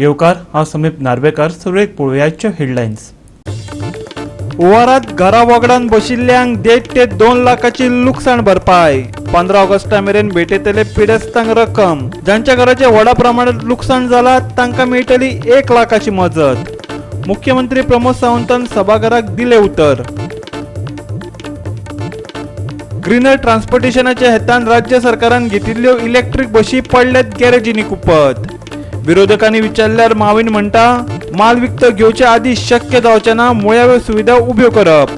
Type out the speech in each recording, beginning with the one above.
येवकार, हांव समीप नार्वेकर. सुरवेक पळोवया हेडलायन्स. हुंवारात घरा वगडान बशिल्ल्यांक 1.5 ते 2 लाखाची लुकसाण भरपाय. 15 ऑगस्टा मेरेन भेटयतले पिडेस्तांक रक्कम. जांच्या घराचे व्हडा प्रमाणात लुकसाण जाला तांकां मेळटली 1 लाखाची मजत. मुख्यमंत्री प्रमोद सावंतान सभाघराक दिले उतर. ग्रीनर ट्रान्सपोर्टेशनाच्या हेतान राज्य सरकारान घेतिल्ल्यो इलेक्ट्रीक बशी पडल्यात गॅरेजींनी कुपत. विरोधकांनी विचारल्यार माविन म्हणटा, माल विकतो घेवचे आदी शक्य जावचें ना मुळाव्यो सुविधा उब्यो करप.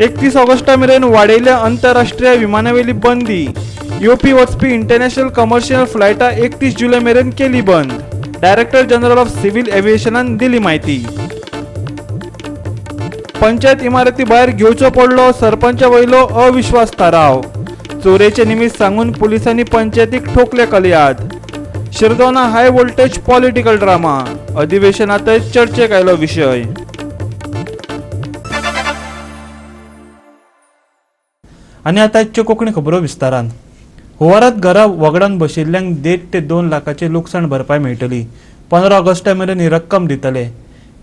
31 ऑगस्टा मेरेन वाडयल्या अंतरराष्ट्रीय विमानावेली बंदी. येवपी वचपी इंटरनॅशनल कमर्शियल फ्लायटां 31 जुलय मेरेन केली बंद. डायरेक्टर जनरल ऑफ सिव्हिल एव्हिएशनान दिली म्हायती. पंचायत इमारती भायर घेवचो पडलो सरपंचा वयलो अविश्वास थाराव. चोरयेचे निमित्त सांगून पुलिसांनी पंचायतीक ठोकले कलयाद. शिरदोना हाय व्होल्टेज पॉलिटिकल ड्रामा. अधिवेशनातय चर्चेक आयलो विशय. आनी आतां आजच्यो कोंकणी खबरो विस्तारान. हुंवारात घरा वगडान बशिल्ल्यांक 1.5 ते 2 लाखाची लुकसाण भरपाय मेळटली. 15 ऑगस्टा मेरेन ही रक्कम दितले.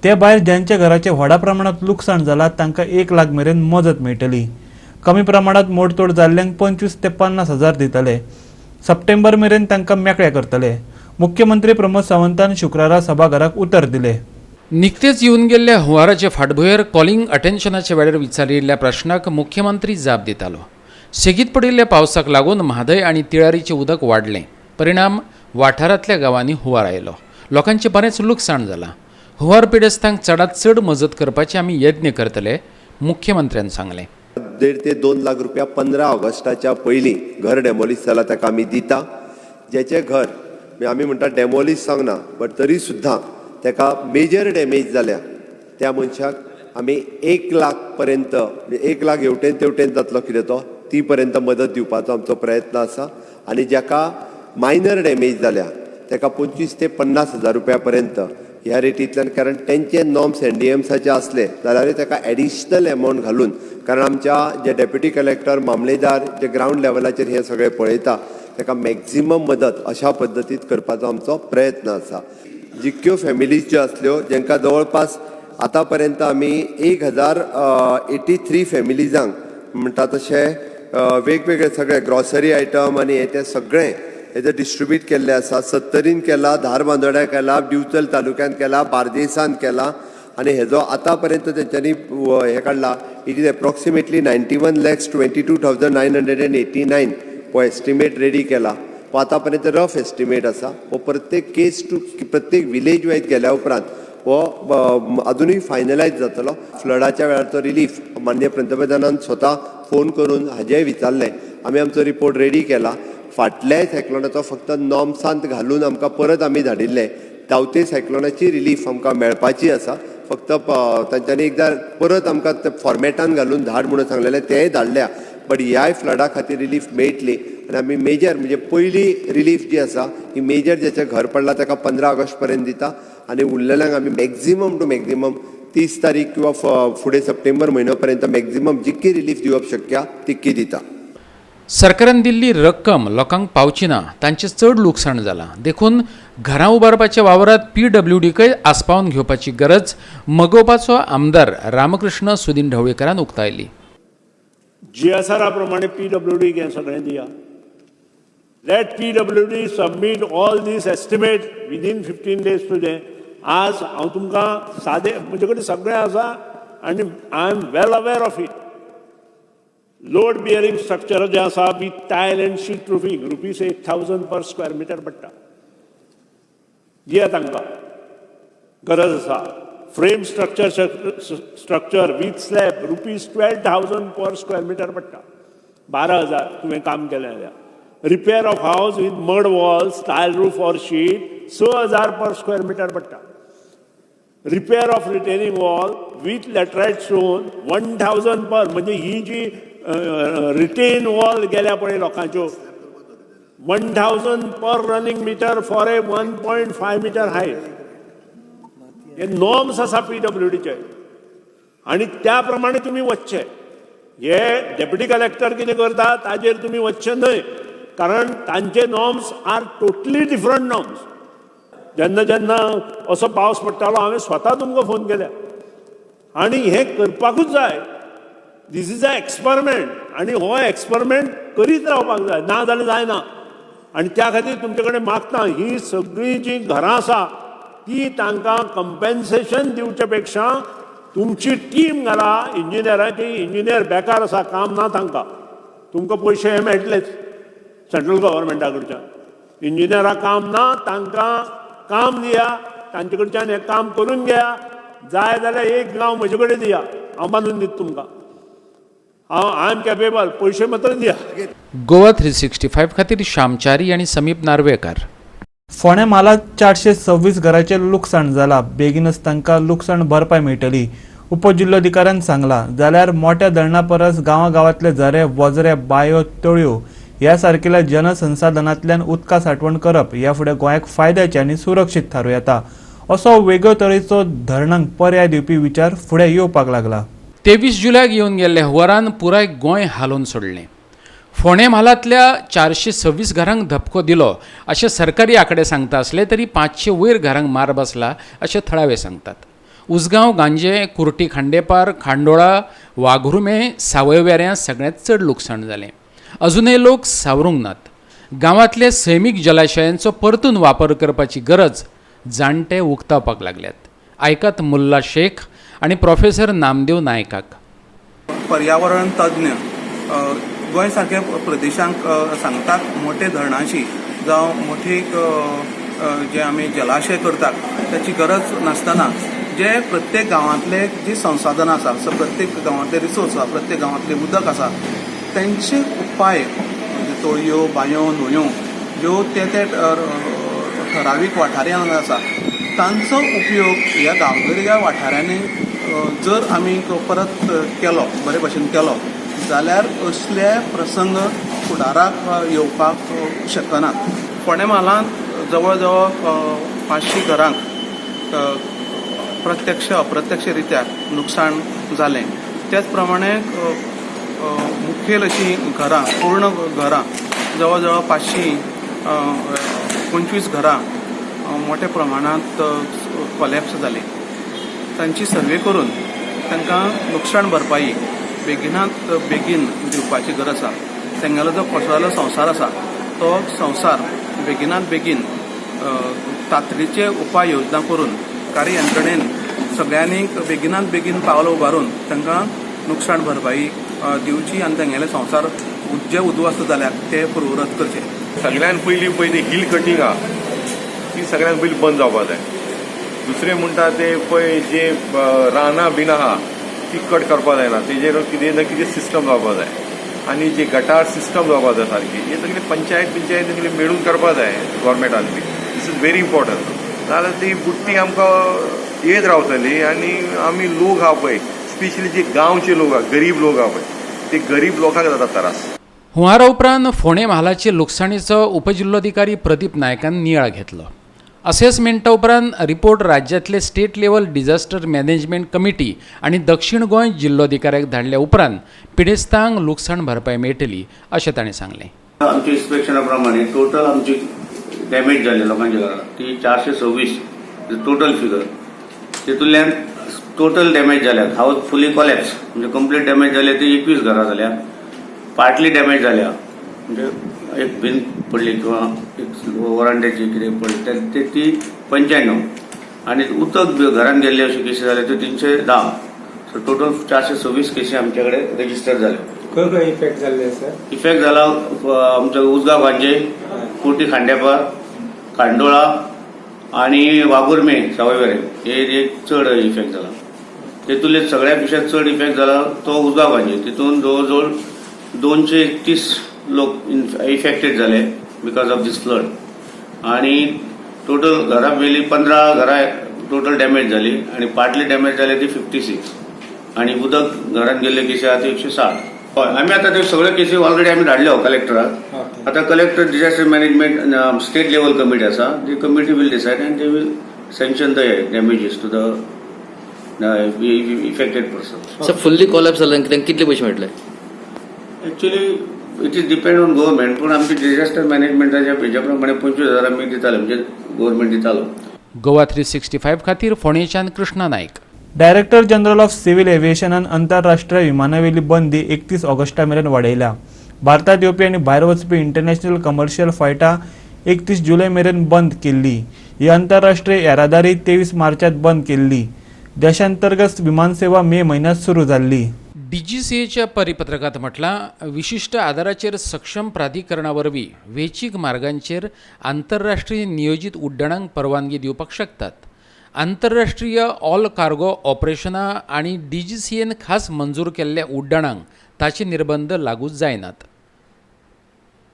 ते भायर ज्यांच्या घराचें व्हडा प्रमाणात लुकसाण जालां तांकां 1 लाख मेरेन मजत मेळटली. कमी प्रमाणात मोडतोड जाल्ल्यांक 25 ते 50 हजार दितले. सप्टेंबर मेरेन तांकां मेकळे करतले. मुख्यमंत्री प्रमोद सावंतान शुक्रारा सभाघराक उतर दिले. निकतेच येवन गेल्ल्या हुंवाराचे फाटभुंयेर कॉलिंग अटेन्शनाच्या वेळार विचारिल्ल्या प्रश्नाक मुख्यमंत्री जाप दितालो. सेगीत पडिल्ल्या पावसाक लागून म्हादय आनी तिळारीचें उदक वाडलें. परिणाम वाठारांतल्या गांवांनी हुंवार आयलो. लोकांचें बरेंच लुकसाण जालां. हुंवार पिडेस्तांक चडांत चड मजत करपाचे आमी यत्न करतले, मुख्यमंत्र्यान सांगलें. 1.5 ते 2 लाख रुपया 15 ऑगस्टाच्या पयलीं घर डेमोलिश जाला ताका आमी दिता. ज्याचें घर आमी म्हणटा डेमोलिश जावंक ना, बट तरी सुद्दां ताका मेजर डॅमेज जाल्या त्या मनशाक आमी 1 लाख पर्यंत, 1 लाख हेवटेन तेवटेन जातलो कितें तो, ती पर्यंत मदत दिवपाचो आमचो प्रयत्न आसा. आनी जाका मायनर डॅमेज जाल्या ताका 25 ते 50 हजार रुपया पर्यंत ह्या रेटींतल्यान, कारण तेंचे नॉर्म्स एनडीएम्साचे आसले जाल्यारूय ताका एडिशनल एमावंट घालून, कारण आमच्या जे डेप्युटी कलेक्टर, मामलेदार जे ग्रावंड लेवलाचेर हें सगळें पळयता ताका मॅक्झिमम मदत अशा पद्दतीत करपाचो आमचो प्रयत्न आसा. जितक्यो फॅमिलीज ज्यो आसल्यो जांकां जवळपास आतां पर्यंत आमी 1083 फॅमिलीजांक म्हणटा तशें वेगवेगळे सगळे ग्रॉसरी आयटम आनी हे ते सगळें हेजे डिस्ट्रिब्यूट केल्ले आसा. सत्तरीन केला, धारबांदोड्या केला, दिवचल तालुक्यांत केला, बार्देसांत केला. आनी हेजो आतां पर्यंत तेंच्यांनी हें काडला, it is approximately 91,22,989 हो एस्टिमेट रेडी केला. हो आतां पर्यंत रफ एस्टिमेट आसा. हो प्रत्येक केस टू प्रत्येक विलेज वायज गेल्या उपरांत हो अजुनूय फायनलायज जातलो. फ्लडाच्या वेळारचो रिलीफ माननीय पंतप्रधानान स्वता फोन करून हाजेंय विचारलें. आमी आमचो रिपोर्ट रेडी केला. फाटल्याय सायक्लोनाचो फक्त नॉर्म्सांत घालून आमकां परत आमी धाडिल्ले. तावते सायक्लोनाची रिलीफ आमकां मेळपाची आसा. फक्त तांच्यांनी एकदां परत आमकां ते फॉर्मेटान घालून धाड म्हणून सांगलेलें, तेंय धाडल्या. बट ह्याय फ्लडा खातीर रिलीफ मेळटली. आनी आमी मेजर म्हणजे पयली रिलीफ जी आसा ही मेजर ज्याचें घर पडलां ताका 15 ऑगस्ट पर्यंत दिता आनी उरलेल्यांक आमी मॅक्झिमम टू मॅक्झिमम 30 तारीख किंवा फुडें सप्टेंबर म्हयनो पर्यंत मॅक्झिमम जितकी रिलीफ दिवप शक्य तितकी दिता. सरकारान दिल्ली रक्कम लोकांक पावची ना, तांचें चड लुकसाण जालां. देखून घरां उबारपाच्या वावरांत पीडब्ल्यूडीकय आस्पावन घेवपाची गरज मगोपाचो आमदार रामकृष्ण सुदीन ढवळीकरान उक्तायली. जीएसआरा प्रमाणे पीडब्ल्यूडीक हें सगळें दिया. Let PWD submit all these estimate within 15 days तुजें. आज हांव तुमकां सादें, म्हजे कडेन सगळें आसा आनी I am well aware of it. Load bearing structure जें आसा with tile and sheet roofing ₹8,000 per square meter पडटा. दिया तांकां, गरज आसा. Frame structure with slab ₹12,000 per square meter पडटा, 12,000 तुवें काम केलें जाल्यार. Repair of house with mud walls, tile roof or sheet 6,000 per square meter पडटा. Repair of retaining wall with laterite stone 1,000 per, म्हणजे ही जी रिटेन वॉल गेल्या पळय लोकांच्यो, 1,000 per running meter for a 1.5 meter height. हे नॉर्म्स आसा पीडब्ल्यूडीचे आनी त्या प्रमाणे तुमी वचचे. हे डेप्युटी कलेक्टर कितें करता ताजेर तुमी वचचे न्हय. कारण तांचे norms are totally different norms. जेन्ना जेन्ना असो पावस पडटालो हांवें स्वता तुमकां फोन केल्या आनी हें करपाकूच जाय. This is a experiment आनी हो एक्सपेरिमेंट करीत रावपाक जाय, ना जाल्यार जायना. आनी त्या खातीर तुमचे कडेन मागता, ही सगळीं जीं घरां आसा ती तांकां कंपेन्सेशन दिवचे पेक्षा तुमची टीम घाला इंजिनियराची. इंजिनियर बेकार आसा, काम ना तांकां, तुमकां पयशे हे मेळटलेच सेंट्रल गव्हर्मेंटा कडच्यान. इंजिनियराक काम ना, तांकां काम दिया, तांचे कडच्यान हें काम करून घेया. जाय जाल्यार एक गांव म्हजे कडेन दिया, हांव बांदून दिता तुमकां. हांव I am capable, पयशे मात्र दिया. गोवा 365 खातीर श्यामचारी आनी समीप नार्वेकार. फोंडें म्हालांत 426 घराचें लुकसाण जालां. बेगीनच तांकां लुकसाण भरपाय मेळटली, उपजिल्लोधिकाऱ्यान सांगलां. जाल्यार मोट्या धरणा परस गांवागांवांतले झरे, वझरे, बांयो, तळयो ह्या सारकिल्या जनसंसाधनांतल्यान उदका सांठवण करप ह्या फुडें गोंयाक फायद्याचें आनी सुरक्षीत थारूं येता, असो वेगळो तरेचो धरणांक पर्याय दिवपी विचार फुडें येवपाक लागला. 23 जुलयाक येवन गेल्ल्या हुंवारान पुराय गोंय हालोवन सोडलें. फोंडें म्हालांतल्या 426 घरांक धपको दिलो अशें सरकारी आंकडे सांगता आसले तरी 500 वयर घरांक मार बसला अशें थळावे सांगतात. उसगांव, गांजे, कुर्टी, खांडेपार, खांडोळा, वाघुर्मे, सावयवेऱ्यां सगळ्यांत चड लुकसाण जालें. अजुनय लोक सावरूंक नात. गांवांतले सैमीक जलाशयांचो परतून वापर करपाची गरज जाणटे उक्तावपाक लागल्यात. आयकात मुल्ला शेख आनी प्रोफेसर नामदेव नायकाक. पर्यावरण तज्ञ गोंय सारक्या प्रदेशांक सांगतात, मोठे धरणाची जावं मोठी जे आमी जलाशय करतात त्याची गरज नासतना जे प्रत्येक गांवांतले जी संसाधनां आसा, प्रत्येक गांवांतले रिसोर्स आसा, प्रत्येक गांवांतले उदक आसा, तेंचे उपाय म्हणजे तळयो, बांयो, न्हंयो ज्यो ते ते ठरावीक वाठारांत आसा तांचो उपयोग ह्या गांवगिऱ्या वाठारांनी जर आमी परत केलो, बरे भशेन केलो जाल्यार असले प्रसंग फुडाराक येवपाक शकनात. फोंडें म्हालांत जवळ जवळ 500 घरांक प्रत्यक्ष अप्रत्यक्ष रित्या नुकसाण जालें. त्याच प्रमाणे मुखेल अशीं घरां, पूर्ण घरां, जवळ जवळ 525 घरां मोठ्या प्रमाणांत कोलॅप्स जालीं. तांची सर्वे करून तांकां नुकसाण भरपाई बेगिनात बेगीन दिवपाची गरज आसा. तेंगेलो जो कोसळ्ळेलो संवसार आसा तो संवसार बेगिनात बेगीन तातडीचे उपाय योजना करून कार्य यंत्रणेन सगळ्यांनी बेगिनात बेगीन पावलां उबारून तांकां नुकसाण भरपाई दिवची आनी तेंगेले संवसार जे उद्ध्वस्त जाल्यात ते पुर्वरत करचे. सगळ्यान पयलीं पयलीं हिल कटींग आहा ती सगळ्यान पयलीं बंद जावपा जाय. दुसरें म्हणटा ते पळय जे रानां बीन आहा ती कट करपा जायना, तेजेर कितें ना कितें सिस्टम जावपा जाय आनी जे गटार सिस्टम जावपा जाय सारकी. हे सगळे पंचायत पंचायत सगळे मेळून करपा जाय गोवोरमेंटान बी. This is very important. नाजाल्यार ती बुडटी आमकां येत रावतली आनी आमी लोक आहा पळय, स्पेशली जे गांवचे लोक आहा, गरीब लोक आहा पळय, ते गरीब लोकांक जाता त्रास. हुंवारा उपरांत फोंडें म्हालाचे लुकसाणीचो उपजिल्लोधिकारी प्रदीप नायकान नियाळ घेतलो. असेसमेंटा उपरांत रिपोर्ट राज्यांतले state level disaster management committee आनी दक्षिण गोंय जिल्लोधिकाऱ्याक धाडल्या उपरांत पिडेस्तांक लुकसाण भरपाय मेळटली अशें ताणें सांगलें. आमच्या इन्स्पेक्शना प्रमाणे टोटल आमची डॅमेज जाल्ली लोकांच्या घरां ती 426 टोटल फिगर. तितूंतल्यान टोटल डॅमेज जाल्यात, हाऊस फुली कॉलॅप्स म्हणजे कंप्लीट डॅमेज जाल्या ती 21 घरां जाल्या. पार्टली डॅमेज जाल्या म्हणजे एक भिंत पडली किंवा एक वरांड्याची कितें पडली ते ती 95 आनी उदक घरान गेल्ले अश्यो केसी जाल्या त्यो 310. सो टोटल 426 केसी आमचे कडेन रजिस्टर जाल्यो. खंय खंय इफेक्ट जाल्ले आसा? इफेक्ट जाला आमचो उसगांव, गांजे, कुर्टी, खांडेपार, खांडोळा आणि वाघुर्मे, सावयवेरे हे एक चड इफेक्ट जाला. तेतूंतले सगळ्या पेक्षा चड इफेक्ट जाला तो उसगांव गांजे. तितून जवळ जवळ 230 लोक इफेक्टेड जाले because of these flood आणि टोटल घरां मेली 15 घरां टोटल डॅमेज जाली आणि पार्टली डॅमेज जाले ती 56 आणि उदक घरात गेल्ले केसी आहा ते 160. हय, आमी आतां त्यो सगळ्यो केसी ऑलरेडी आमी धाडल्यो कलेक्टराक. आतां collector disaster management state level committee आसा, ती committee will decide and they will sanction the damages to the affected person. Sir, fully collapse जाल्यार तांकां कितले पयशे मेळटले? Actually It is depend on government, पूण आमचे डिझास्टर मॅनेजमेंटाच्या हेज्या प्रमाणे 25,000 आमी दिताले, म्हणजे गव्हर्मेंट दितालो. गोवा 365 खातीर फोंडेच्यान Krishna Naik. Director general of civil एव्हिएशनान आंतरराष्ट्रीय विमानावेली बंदी 31 ऑगस्टा मेरेन वाडयल्या. भारतांत येवपी आनी भायर वचपी इंटरनॅशनल कमर्शियल फ्लायटां 31 जुलय मेरेन बंद केल्ली. ही आंतरराष्ट्रीय येरादारी 23 मार्चात बंद केल्ली. देशांतर्गत विमानसेवा मे म्हयन्यांत सुरू जाल्ली. डीजीसीएच्या परिपत्रकांत म्हटलां, विशिश्ट आदाराचेर सक्षम प्राधिकरणा वरवीं वेंचीक मार्गांचेर आंतरराष्ट्रीय नियोजीत उड्डाणांक परवानगी दिवपाक शकतात. आंतरराष्ट्रीय ऑल कार्गो ऑपरेशनां आनी डीजीसीएन खास मंजूर केल्ल्या उड्डाणांक ताचे निर्बंध लागू जायनात.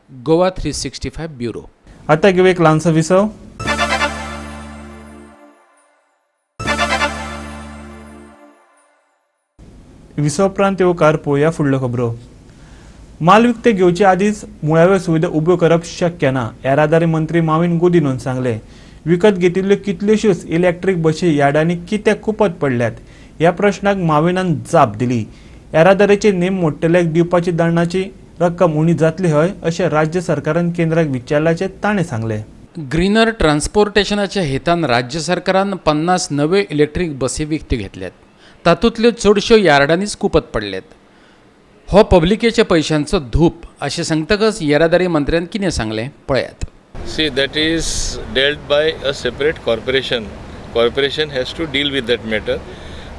गोवा 365 ब्युरो. आतां घेवया एक ल्हानसो विसव. विसव उपरांत येवकार पळोवया फुडल्यो खबरो. माल विकते घेवचे आदींच मुळाव्यो सुविधा उब्यो करप शक्य ना, येरादारी मंत्री माविन गुदिनोन सांगलें. विकत घेतिल्ल्यो कितल्योश्योच इलेक्ट्रीक बशी यार्डांनी कित्याक कुपत पडल्यात ह्या प्रश्नाक माविनान जाप दिली. येरादारीचे नेम मोडटल्याक दिवपाची दंडाची रक्कम उणी जातली हय अशें राज्य सरकारान केंद्राक विचारल्याचें ताणें सांगलें. ग्रीनर ट्रान्सपोर्टेशनाच्या हेतान राज्य सरकारान 50 नव्यो इलेक्ट्रीक बसी विकत्यो घेतल्यात. तातूंतल्यो चडश्यो यार्डांनीच कुपत पडल्यात. हो पब्लिकेच्या पयशांचो धूप अशें सांगतकच येरादारी मंत्र्यान कितें सांगलें पळयात. See, that is dealt by a separate corporation. Corporation has to deal with that matter.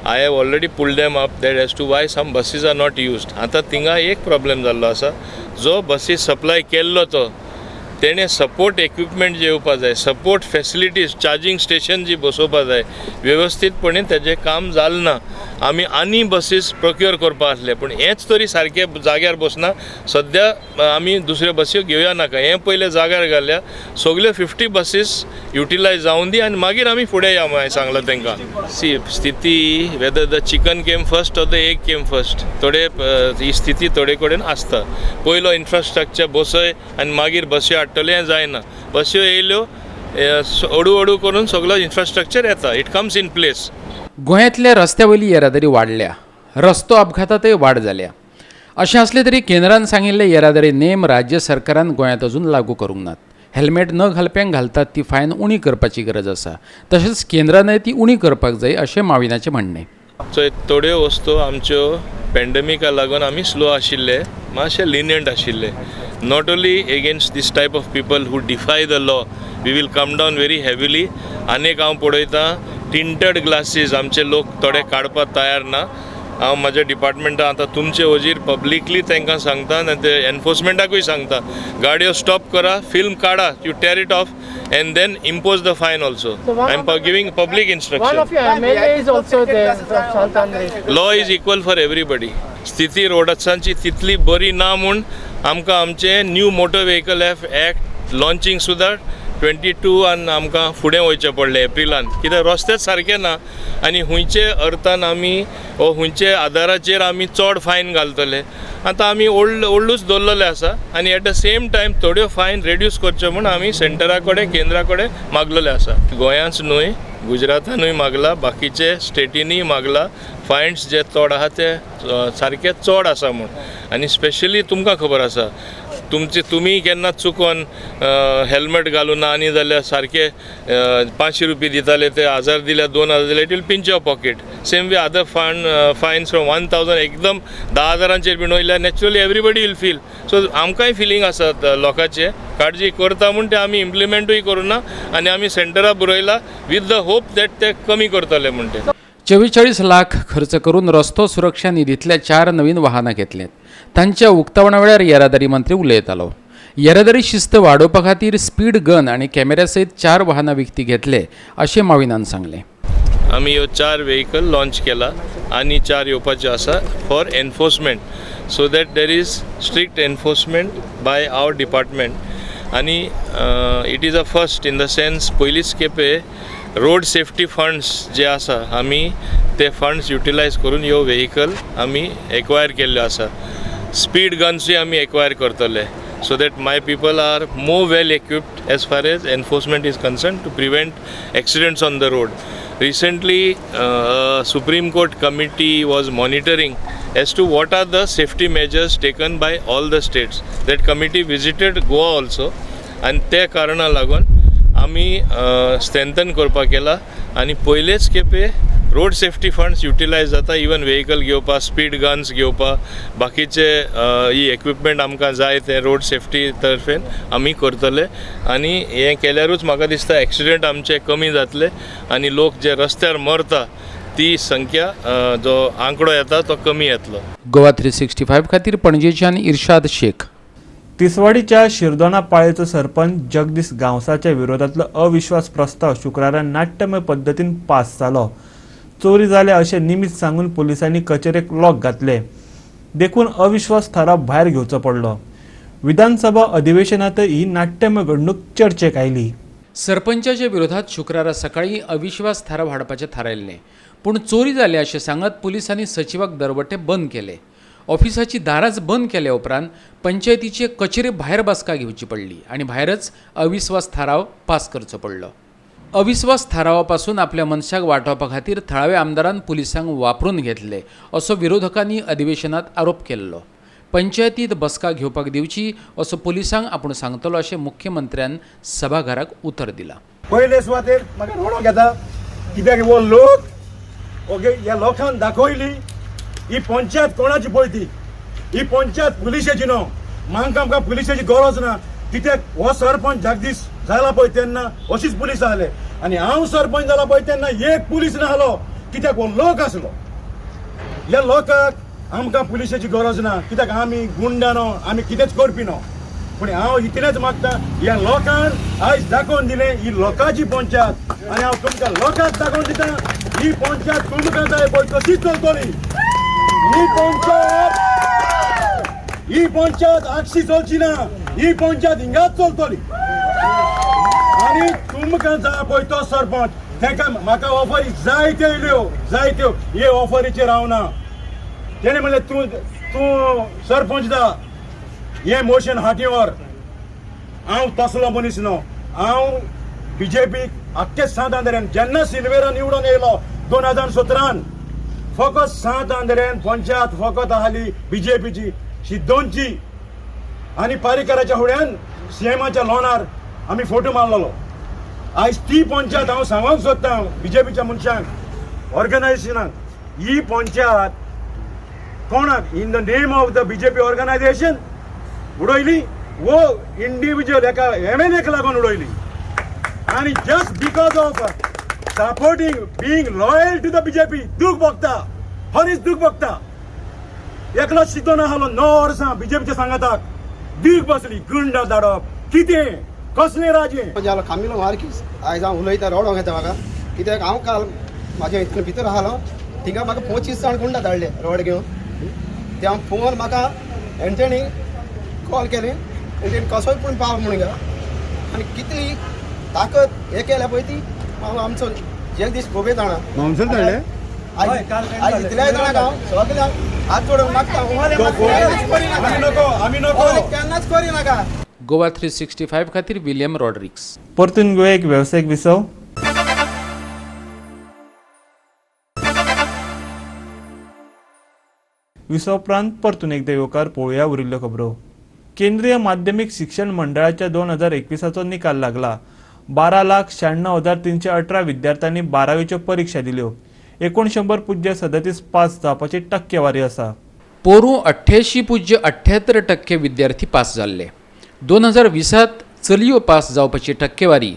I have already pulled them up that as to why some buses are not used. आतां थिंगा एक प्रॉब्लेम जाल्लो आसा, जो बसी supply केल्लो तो तेणें सपोर्ट इक्विपमेंट जे येवपा जाय, सपोर्ट फॅसिलिटीज, चार्जींग स्टेशन जी बसोवपा जाय, वेवस्थीतपणे तेजें काम जालें ना. आमी आनी बसीस प्रोक्युअर करपा आसले, पूण हेंच तरी सारकें जाग्यार बसना. सद्या आमी दुसऱ्यो बसी घेवया नाका, हें पयलें जाग्यार घालया, सगल्यो 50 बसीस युटिलायज जावन दी आनी मागीर आमी फुडें या म्हूण हांवें सांगलां तांकां. सी, स्थिती whether the chicken came first or the egg came first, थोडे ही स्थिती थोडे कडेन आसता. पयलो इन्फ्रास्ट्रक्चर बसय आनी मागीर बसी हाडटले हें जायना. बस्यो येयल्यो हळू हळू करून सगलो इन्फ्रास्ट्रक्चर येता, it comes in place. गोंयांतल्या रस्त्या वयली येरादारी वाडल्या, रस्तो अपघातांतय वाड जाल्या. अशें आसलें तरी केंद्रान सांगिल्ले येरादारी नेम राज्य सरकारान गोंयांत अजून लागू करूंक नात. हेल्मेट न घालप्यांक घालतात ती फायन उणी करपाची गरज आसा, तशेंच केंद्रानय ती उणी करपाक जाय अशें माविनाचें म्हणणें. चोय, थोड्यो वस्तू आमच्यो पॅन्डेमिका लागून आमी स्लो आशिल्ले, मातशे लिनियंट आशिल्ले. Not only against this type of people who defy the law, we will come down very heavily. आनीक हांव पळयतां टिंटड ग्लासीस आमचे लोक थोडे काडपाक तयार ना. हांव म्हाज्या डिपार्टमेंटान आतां तुमचे वजीर पब्लिकली तांकां सांगता आनी ते एनफोर्समेंटाकूय सांगता, गाडयो स्टॉप करा, फिल्म काडा, you tear it off and then impose the fine also. I am giving public instruction. One of your MLA is also there from Sant Andre. Law is equal for everybody. स्थिती रोडांची तितली बरी ना म्हूण आमकां आमचें new motor vehicle act launching सुद्दां 22 आनी आमकां फुडें वयचें पडलें एप्रिलान, कित्याक रस्तेच सारके ना आनी हुंयचे अर्थान आमी वो हुंयचे आदाराचेर आमी चड फायन घालतले. आतां आमी ओल्डूच दवरलेले आसा आनी एट the same time थोड्यो फायन रेड्यूस करच्यो म्हूण आमी सेंटरा कडेन, केंद्रा कडेन मागलेले आसा. गोंयांच न्हय, गुजरातानूय मागला, बाकीचे स्टेटींनीय मागला. फायन्स जे चड आहा ते सारके चड आसा म्हूण. आनी स्पेशली तुमकां खबर आसा, तुमचे तुमी केन्ना चुकोन हेल्मेट घालूं ना आनी जाल्यार सारके 500 रुपये दिताले ते 1000 दिल्यार 2000 दिल्यार it will pinch your pocket. Same way other fines from 1000 एकदम 10,000 बीन वयल्यार naturally everybody will feel. So आमकांय फिलींग आसा लोकांचे, काळजी करता म्हूण ते आमी इम्प्लिमेंटूय करूं ना आनी आमी सेंटरा बरयला विथ the hope that ते कमी करतले म्हूण ते. 44 लाख खर्च करून रस्तो सुरक्षा निधींतल्या 4 नवीन वाहनां घेतल्यात. तांच्या उक्तावणा वेळार येरादारी मंत्री उलयतालो. येरादारी शिस्त वाडोवपा खातीर स्पीड गन आनी कॅमेऱ्या सयत 4 वाहनां विकती घेतले अशें माविनान सांगलें. आमी ह्यो 4 व्हेकल लॉन्च केला आनी 4 येवपाच्यो आसा for enforcement, so that there is strict enforcement by our department. आनी it is a first in the sense पयलीच खेपे रोड सेफ्टी फंड्स जे आसा आमी ते फंड्स युटिलायज करून ह्यो व्हेकल आमी एक्वायर केल्ल्यो आसा. स्पीड गन्सूय आमी एक्वायर करतले so that my people are more well equipped as far as enforcement is concerned to prevent accidents on the road. Recently, Supreme Court committee was monitoring as to what are the safety measures taken by all the states. That committee visited Goa also आनी ते कारणा लागून आमी strengthen करपाक केला आनी पयलेच खेपे रोड सेफ्टी फंड्स युटिलायज जाता. इवन व्हेकल घेवपाक, स्पीड गन्स घेवपाक, बाकीचे ही इक्विपमेंट आमकां जाय ते रोड सेफ्टी तर्फेन आमी करतले आनी हें केल्यारूच म्हाका दिसता एक्सिडंट आमचे कमी जातले आनी लोक जे रस्त्यार मरता ती संख्या जो आंकडो येता तो कमी येतलो. गोवा 365 खातीर पणजेच्यान इर्शाद शेख. तिसवाडीच्या शिरदोना पाळेचो सरपंच जगदीश गांवसाच्या विरोधातलो अविश्वास प्रस्ताव शुक्रारा नाट्यमय पद्दतीन पास जालो. चोरी जाल्या अशें निमित्त सांगून पुलिसांनी कचेरेक लॉक घातले, देखून अविश्वास थाराव भायर घेवचो पडलो. विधानसभा अधिवेशनात ही नाट्यमय घडणूक चर्चेक आयली. सरपंचाच्या विरोधात शुक्रारा सकाळी अविश्वास थाराव हाडपाचें थारायल्लें, पूण चोरी जाल्या अशें सांगत पुलिसांनी सचिवाक दरवटे बंद केले. ऑफिसाची दारांच बंद केल्या उपरांत पंचायतीचे कचेरे भायर बसका घेवची पडली आनी भायरच अविश्वास थाराव पास करचो पडलो. अविश्वास थारावा पासून आपल्या मनशाक वाटावपा खातीर थळाव्या आमदारान पुलिसांक वापरून घेतले असो विरोधकांनी अधिवेशनात आरोप केल्लो. पंचायतीत बसका घेवपाक दिवची असो पुलिसांक आपूण सांगतलो अशें मुख्यमंत्र्यान सभाघराक उतर दिलां. पयले सुवातेर म्हाका रडोवंक येता कित्याक हो लोक ओके ह्या लोकांक दाखयली ही पंचायत कोणाची पळय ती, ही पंचायत पुलिशेची न्हू. म्हाका आमकां पुलिशेची गरज ना कित्याक हो सरपंच जगदीश जाला पळय तेन्ना अशीच पुलीस आसले आनी हांव सरपंच जाला पळय तेन्ना एक पुलीस ना आलो कित्याक हो लोक आसलो. ह्या लोकांक आमकां पुलिशेची गरज ना कित्याक आमी गुंडा न्हू, आमी कितेंच करपी न्हू. पूण हांव इतलेंच मागता ह्या लोकांक आयज दाखोवन दिलें ही लोकांची पंचायत आनी हांव तुमकां लोकांक दाखोवन दिता ही पंचायत तुमकां जाय पळय तशीच चलतली. ही पंचायत आगशी चलची ना, ही पंचायत हिंगाच चलतली. आनी तुमकां जाय पळय तो सरपंच ताका म्हाका ऑफरी जायत्यो येयल्यो जायत्यो, हे ऑफरीचेर हांव ना. तेणें म्हणलें तूं तूं सरपंच जा, हें मोशन हाटी व्हर. हांव तसलो मनीस न्हू. हांव बीजेपीक आख्खे सांत आंद्रेन जेन्ना सिल्वेरा निवडून येयलो 2017 फकत सांत आंद्रेन पंचायत फकत आसली बीजेपीची शिद्दोनची आनी पारीकराच्या फुड्यान सीएमाच्या लॉनार आमी फोटो मारलेलो. आयज ती पंचायत हांव सांगूंक सोदता बीजेपीच्या मनशांक ऑर्गनायझेशनाक, ही पंचायत कोणाक in the name of the BJP organisation उडयली वो इंडिविज्युअल एका एमएलएक लागून उडयली आनी just because of supporting being loyal to the BJP. दूख भोगता, खरीच दूख भोगता. एकलो शितो ना आसलो 9 वर्सां बीजेपीच्या सांगाताक दीख बसली. गुंडा धाडप कितें कसलें राज्य. कामिलो मार्कीस आयज हांव उलयता रडोंक येता म्हाका कित्याक हांव काल म्हाज्या हितून भितर आसलो थिंगा म्हाका 25 जाण गुंडा धाडले रोड घेवन. ते हांव फोन म्हाका एंटनी कॉल केली एंटनी कसोय पूण पाव म्हणून गेलो आनी कितली ताकद हे केल्या पळय ती हांव आमचो जगदीश गोबे जाणा आयज इतल्याय जाणांक हांव सगळ्यांक हात जोडून मागता केन्नाच करी नाका. गोवा 365 खातीर विलियम रॉड्रिक्स. परतून घेवया एक वेवसायीक विसव. विसव उपरांत परतून एकदा येवकार पळोवया उरिल्ल्यो खबरो. केंद्रीय माध्यमीक शिक्षण मंडळाच्या 2021चो निकाल लागला. 12,96,318 विद्यार्थ्यांनी 12वीच्यो परीक्षा दिल्यो. 100.37 पास जावपाची टक्केवारी आसा. पोरूं 88.78% विद्यार्थी पास जाल्ले. 2020 चलयो पास जावपाची टक्केवारी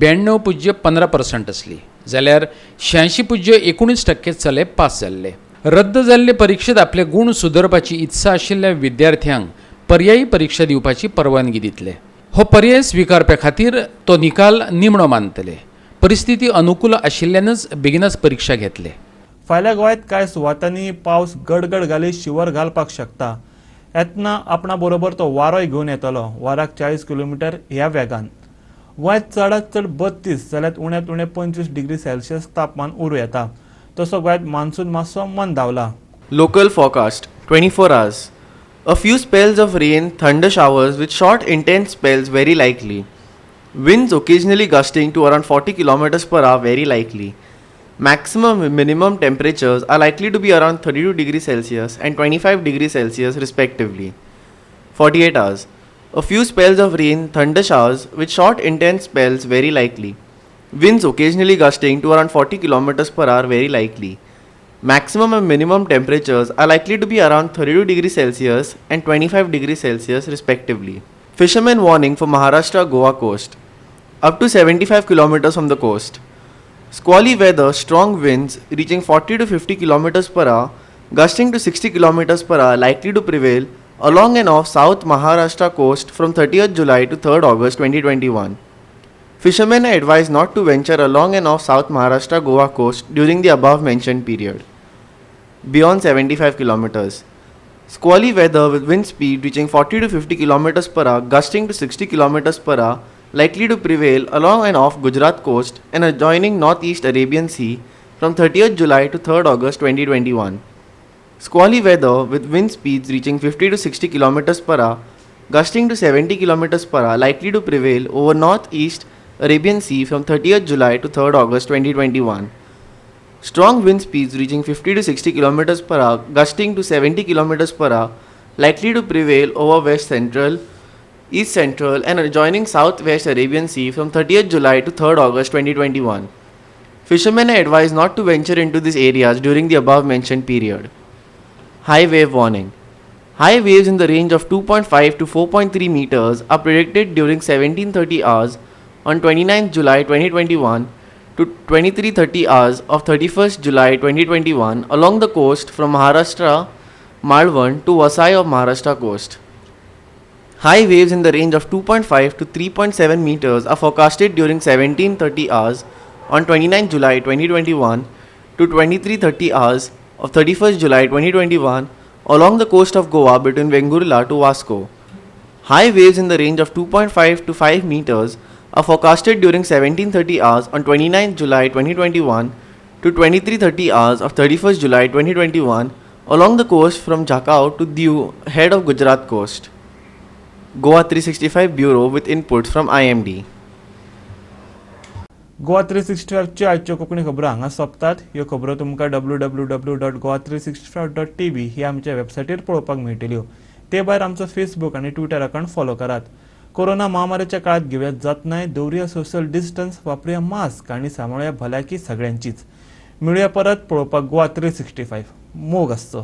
92.15% आसली जाल्यार 86.19% चले पास जाल्ले. रद्द जाल्ले परिक्षेत आपले गूण सुदरपाची इत्सा आशिल्ल्या विद्यार्थ्यांक पर्यायी परीक्षा दिवपाची परवानगी दितले. हो पर्याय स्विकारप्या खातीर तो निकाल निमणो मानतले. परिस्थिती अनुकूल आशिल्ल्यानच बेगीनच परीक्षा घेतले. फाल्यां गोंयांत कांय सुवातांनी पावस गडगड घालीत शिंवर घालपाक शकता. येतना आपणा बरोबर तो वारोय घेवन येतलो. वराक 40 किलोमिटर ह्या वेगान. गोंयांत चडांत चड 32 जाल्यार उण्यांत उणें 25 डिग्री सेल्सियस तापमान उरूं येता. तसो गोंयांत मान्सून मातसो मंदावला. Local forecast 24 hours. A few spells of rain, thunder showers with short intense spells very likely. Winds occasionally gusting to around 40 km per hour very likely. Maximum and minimum temperatures are likely to be around 32 degrees Celsius and 25 degrees Celsius respectively. 48 hours. A few spells of rain, thunder showers with short intense spells very likely. Winds occasionally gusting to around 40 km per hour very likely. Maximum and minimum temperatures are likely to be around 32 degrees Celsius and 25 degrees Celsius respectively. Fishermen warning for Maharashtra Goa coast. Up to 75 kilometers from the coast. Squally weather, strong winds reaching 40 to 50 kilometers per hour, gusting to 60 kilometers per hour likely to prevail along and off South Maharashtra coast from 30th July to 3rd August 2021. Fishermen are advised not to venture along and off South Maharashtra Goa coast during the above mentioned period. Beyond 75 kilometers. Squally weather with wind speed reaching 40 to 50 kilometers per hour, gusting to 60 kilometers per hour, likely to prevail along and off Gujarat coast and adjoining Northeast Arabian Sea from 30th July to 3rd August 2021. Squally weather with wind speeds reaching 50 to 60 kilometers per hour, gusting to 70 kilometers per hour, likely to prevail over Northeast Arabian Sea from 30th July to 3rd August 2021. Strong wind speeds reaching 50 to 60 km per hour, gusting to 70 km per hour, likely to prevail over West Central, East Central and adjoining Southwest Arabian Sea from 30th July to 3rd August 2021. Fishermen are advised not to venture into these areas during the above mentioned period. High wave warning. High waves in the range of 2.5 to 4.3 meters are predicted during 17:30 hours on 29th July 2021 to 23:30 hours of 31st July 2021 along the coast from Maharashtra Malvan to Vasai of Maharashtra coast. High waves in the range of 2.5 to 3.7 meters are forecasted during 17:30 hours on 29 July 2021 to 23:30 hours of 31st July 2021 along the coast of Goa between Vengurla to Vasco. High waves in the range of 2.5 to 5 meters are forecasted during 17:30 hours on 29 July 2021 to 23:30 hours of 31st July 2021 along the coast from Jakhau to Diu, head of Gujarat coast. Goa 365 Bureau with inputs from IMD. Goa 365च्यो आयच्यो कोंकणी खबरो हांगा सोंपतात. ह्यो खबरो तुमकां www.goa365.tv ही आमच्या वेबसायटीर पळोवपाक मेळटल्यो. ते भायर आमचो फेसबूक आनी ट्विटर अकावंट फॉलो करात. कोरोना महामारीच्या काळात घेवया जतनाय, दवरुया सोशल डिस्टन्स, वापरुया मास्क आनी सांबाळुया भलायकी सगळ्यांचीच. मेळुया परत पळोवपाक गोवा 365. मोग आसचो.